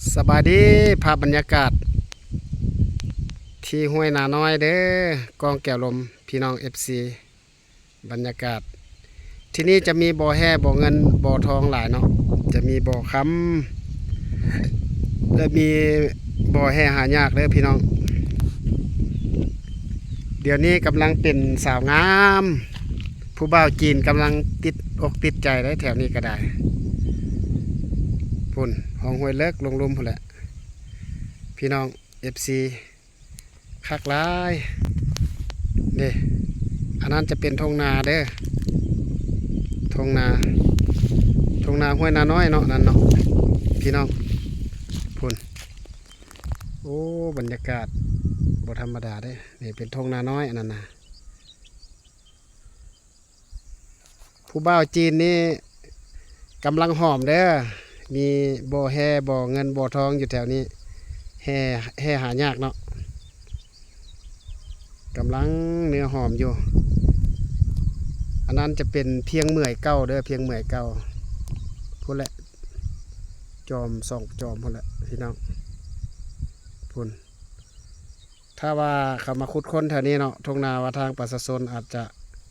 ສະບາຍດີ ພາບບັນຍາກາດທີ່ຫ້ວຍນານ້ອຍເດີ້ ກ້ອງແກ້ວລົມ ພີ່ນ້ອງເອັຟຊີ. ບັນຍາກາດທີ່ນີ້ຈະມີບໍ່ແຮ່ ບໍ່ເງິນ ບໍ່ທອງຫຼາຍເນາະ, ຈະມີບໍ່ຄຳ ແລະ ມີບໍ່ແຮ່ຫາຍາກເດີ້ພີ່ນ້ອງ. ດຽວນີ້ກຳລັງເປັນສາວງາມ ຜູ້ບ່າວຈີນກຳລັງຕິດອົກຕິດໃຈເດ້ ແຖວນີ້ກໍໄດ້. ພຸ້ນ ຮ່ອງຫ້ວຍເລິກລົງລຸ່ມພຸ້ນແຫຼະ ພີ່ນ້ອງເອັຟຊີ. ຄັກຫຼາຍເດ້. ອັນນັ້ນຈະເປັນທົ່ງນາເດີ້ ທົ່ງນາ ທົ່ງນາຫ້ວຍນານ້ອຍເນາະ ນັ້ນເນາະ ພີ່ນ້ອງ. ພຸ້ນ ໂອ້ ບັນຍາກາດບໍ່ທຳມະດາເດ້. ນີ້ເປັນທົ່ງນານ້ອຍ ອັນນັ້ນນະ. ຜູ້ບ່າວຈີນນີ້ກຳລັງຫອມເດີ້ ມີບໍ່ແຮ່ ບໍ່ເງິນ ບໍ່ທອງຢູ່ແຖວນີ້ ແຮ່ ແຮ່ຫາຍາກເນາະ. ກຳລັງເນື້ອຫອມຢູ່. ອັນນັ້ນຈະເປັນພຽງເໝືອຍເກົ່າເດີ້ ພຽງເໝືອຍເກົ່າ ພຸ້ນແຫຼະ ຈອມສອງຈອມພຸ້ນແຫຼະ ພີ່ນ້ອງ. ພຸ້ນ ຖ້າວ່າເຂົາມາຂຸດຄົ້ນແຖວນີ້ເນາະ ທົ່ງນາວ່າທາງປະຊາຊົນອາດຈະ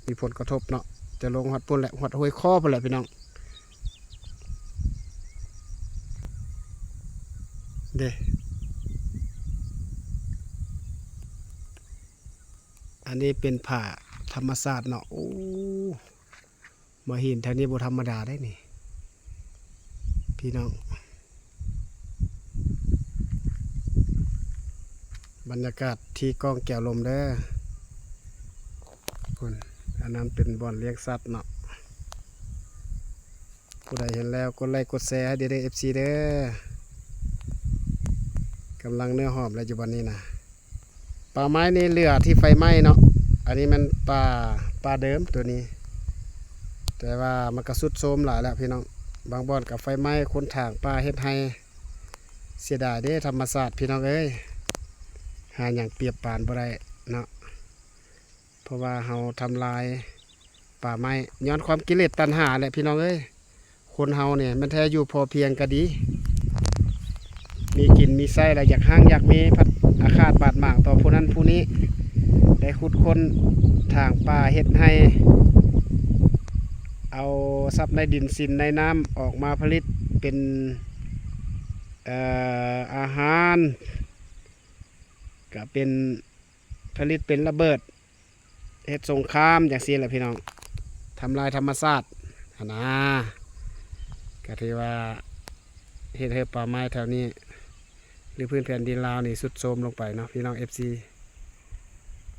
ມີຜົນກະທົບເນາະ, ຈະລົງຮອດພຸ້ນແຫຼະ ຮອດຫ້ວຍຄໍພຸ້ນແຫຼະ ພີ່ນ້ອງເດ້. ອັນນີ້ເປັນຜ້າທຳມະຊາດເນາະ. ໂອ້ ມາເຫັນແຖວນີ້ບໍ່ທຳມະດາເດ້ນີ້ ພີ່ນ້ອງ. ບັນຍາກາດທີ່ກ້ອງແກ້ວລົມເດີ້ ພຸ້ນ ອັນນັ້ນເປັນບ່ອນລ້ຽງສັດເນາະ. ຜູ້ໃດເຫັນແລ້ວກົດໄລກົດແຊໃຫ້ເດີ້ ເອັຟຊີເດີ້. ກຳລັງເນື້ອຫອມແລ້ວຢູ່ບ່ອນນີ້ນະ. ປ່າໄມ້ນີ້ເຫຼືອທີ່ໄຟໄໝ້ເນາະ. ອັນນີ້ແມ່ນປ່າ ປ່າເດີມໂຕນີ້ ແຕ່ວ່າມັນກະຊຸດໂຊມຫຼາຍແລ້ວພີ່ນ້ອງ. ບາງບ່ອນກະໄຟໄໝ້ ຄົນຖາງປ່າເຮັດໄຮ່. ເສຍດາຍເດ້ທຳມະຊາດພີ່ນ້ອງເອີຍ, ຫາຫຍັງປຽບປານບໍ່ໄດ້ເນາະ. ເພາະວ່າເຮົາທຳລາຍປ່າໄມ້ຍ້ອນຄວາມກິເລດຕັນຫາແຫຼະພີ່ນ້ອງເອີຍ. ຄົນເຮົານີ້ແມ່ນແທ້ຢູ່ພໍພຽງກໍດີ, ມີກິນມີໃຊ້ແລ້ວຢາກຮັ່ງຢາກມີ ພັດອາຄາດບາດໝາງຕໍ່ຜູ້ນັ້ນຜູ້ນີ້, ໄດ້ຂຸດຄົ້ນຖາງປ່າເຮັດໄຮ່ ເອົາຊັບໃນດິນສິນໃນນ້ຳອອກມາຜະລິດເປັນ ເອີ ອາຫານ ກະເປັນ ຜະລິດເປັນລະເບີດ ເຮັດສົງຄາມຈັ່ງຊີ້ແຫຼະພີ່ນ້ອງ, ທຳລາຍທຳມະຊາດຫັ້ນນາ. ກະຖືວ່າເຮັດໃຫ້ປ່າໄມ້ແຖວນີ້ ຫຼືພື້ນແຜ່ນດິນລາວນີ້ຊຸດໂຊມລົງໄປເນາະ ພີ່ນ້ອງເອັຟຊີ.